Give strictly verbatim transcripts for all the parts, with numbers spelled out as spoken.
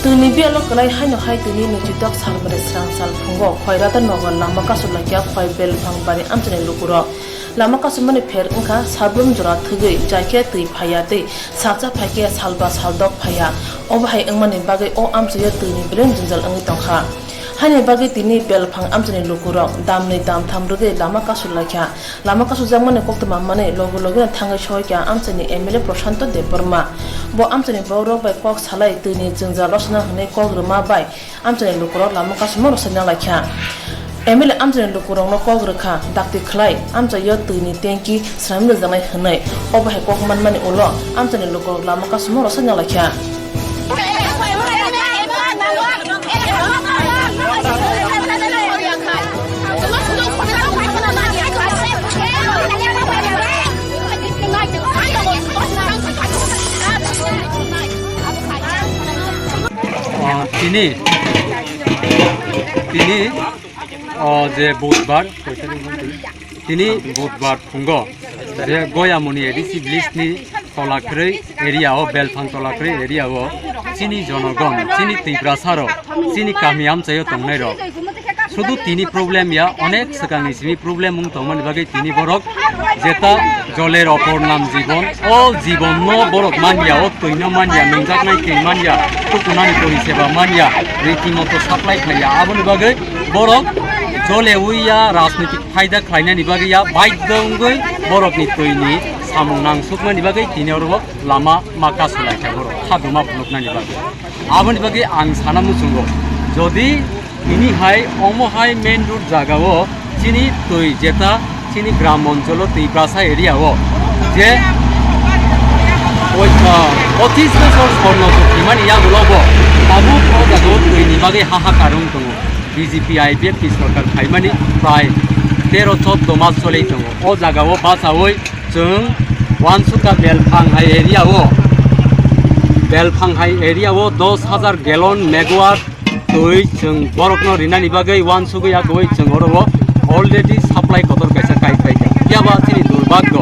Twini biyalo kwlai haino hai twini nwichitok salmani srang sal phungo Khoi Radha Nagar lama kasulaikha Khoi Belphang bari amchaini lukurok. Lama kasumani pher wngkha Sabrum jora thwgwi, jaikhe twi phaiya tei salsa phaikhe salba saldok phaiya. Obo hai wngmani bagwi o amchaio twini beleng jwngjal wngwi tongkha. Haini bagwi tini Belphang amchaini lukurok damnwi damtham rwgwi lama kasulaikha. Lama kasujakmani koktwma manwi logi logino thangwi sohikha amchaini M L A Prashanto Debbarma. Bo amchaini borokrok bai kok salai twini jwngjal rosana hwnwi kok rwma bai amchaini lukurok lama kasuma rosai nanglaikha. M L A amchaini lukurokno kok rwkha, dakti khlai amchaio twini tanki swnamwi rwjaknai hwnwi. Obo hai kok manmani ulo amchaini lukurok lama kasuma rosai nanglaikha. Ah, tini, tini, oh, je budbar, tini budbar phungo, je Goyamoni A D C village ni Tolakrwi area o, Belphang Tolakrwi area o, chini jonogon, chini Tiprasa rok, chini kami amchaio tongnai rok, sudu tini problem ya, onek swkangni simi problem wng tongmani bagwi tini borok jeta joler opor nam jibon, o jibon no borok manya, o twi no manya, nungjaknai twi manya, tukunani pori seba manya, riti moto supply khaiya, aboni bagwi borok jole wi ya, rajnitik phaida khlainani bagwi ya, baidho wngwi borokni twini samung nangsukmani bagwi tini oro lama ma kasulaikha borok, khaduma phunuknani bagwi. Aboni bagwi ang sana muchungo, jodi tini hai omo hai main road jagao chini twi jeta chini gram oncholo Tiprasa area o je oi, ah, pochis bosor sorno chukrimani yagulo bo tabuk o jagao twini bagwi hahakar wng tongo. B J P I P F ni sorkar phaimani prai tero choddo mas solei tongo. O jagao bachaui chwng uansukha Belphang hai area o, Belphang hai area o dos hajar gallon megawatt twi chwng borokno rinani bagwi uansugwi yakoui chwng oro o already supply kotor kaisa kai phaikha. Phiya ba chini durbagyo,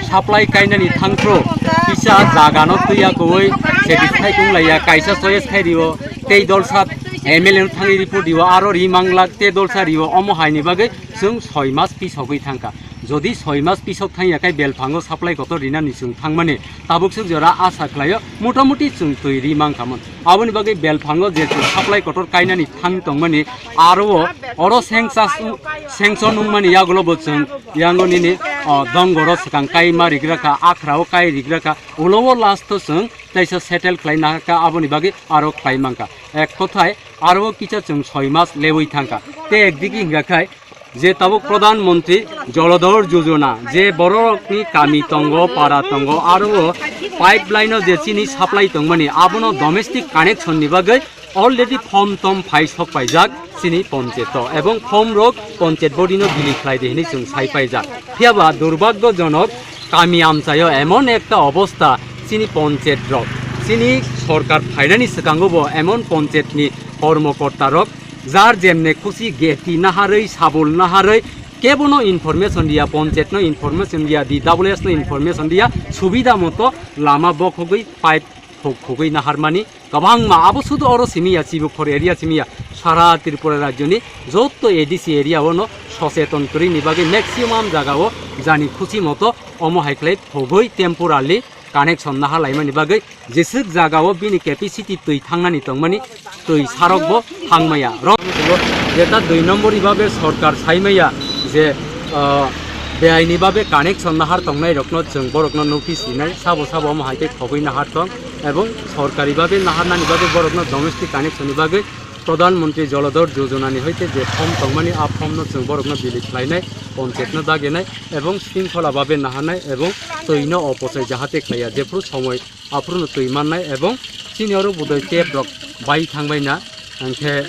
supply kainani thangphru kisa jagano twi yakoui satisfy wnglaiya, kaisa choice khai rio, tei dolsa M L A no thangwi report rio, aro ri manglak, tei dolsa rio, omo haini bagwi chwng soi mas pisogwi thangkha. Jodi soi mas pisok thangya khe Belphango supply kotor rinani chwng thangmani tabuk swk jora asa khlaio, motamuti chwng twi ri mankhamon. Aboni bagwi Belphango je chwng supply kotor kainani thang tongmani, aro o oro sengchas-, sanction wngmani yagulo bo chwng yango nini, o, dongoro swkang kaima rigrakha, akhrao kai rigrakha, ulo o last o chwng teisa settle khlai nahakha, aboni bagwi aro khlai mankha. Ek kothai aro o kisa chwng soi mas leui thangkha. Tei ekdigi hingkha khai, je tabuk Pradhan Mantri Jolodhor Jojona, je bororokni kami tongo, para tongo, aro o pipeline o je chini supply tongmani, abono domestic connection ni bagwi already form tom phai sok paijak chini poncheto, ebong form rok ponchet body no bili khlai di hinwi chwng sai paijak. Phiya ba durbagyojonok, kami amchaio emon ekta obosta, chini ponchet rok, chini sorkar phainani swkango bo emon ponchet ni kormokorta rok jar jemne khusi geti naharwi, sabul naharwi, kebono information dia, ponchet no information dia, D W S no information dia, subida moto lama bokhogwi pipe khuk-, khugwi naharmani kwbangma. Abo sudu oro simi ya, Chibukhor area simi ya, sara Tripura rajyoni jotto A D C area o no socheton kwrwini bagwi maximum jaga o jani khusi moto omo hai khlai phogwi temporarily connection nahar laimani bagwi jeswk jaga o bini capacity twi thangnani tongmani twi sarok bo thangmaya. Rok jeta dui nombori babe sorkar saimaya je, ah, beaini babe connection nahar tongnai rokno chwng borokno notice rinai, sabo sabo omo hai khe khogwi nahar tong, ebong sorkari babe naharnani bagwi borokno domestic connection ni bagwi Pradhan Mantri Jolodhor Jojona ni hoite je form tongmani, a form no chwng borokno bili khlainai, ponchet no dagenai, ebong sringkhola babe naharnai, ebong twi no opochai jahate khlaiya, jephru somoi aphuru no twi mannai, ebong chini oro budoi tap rok bai thangbai na, hingkhe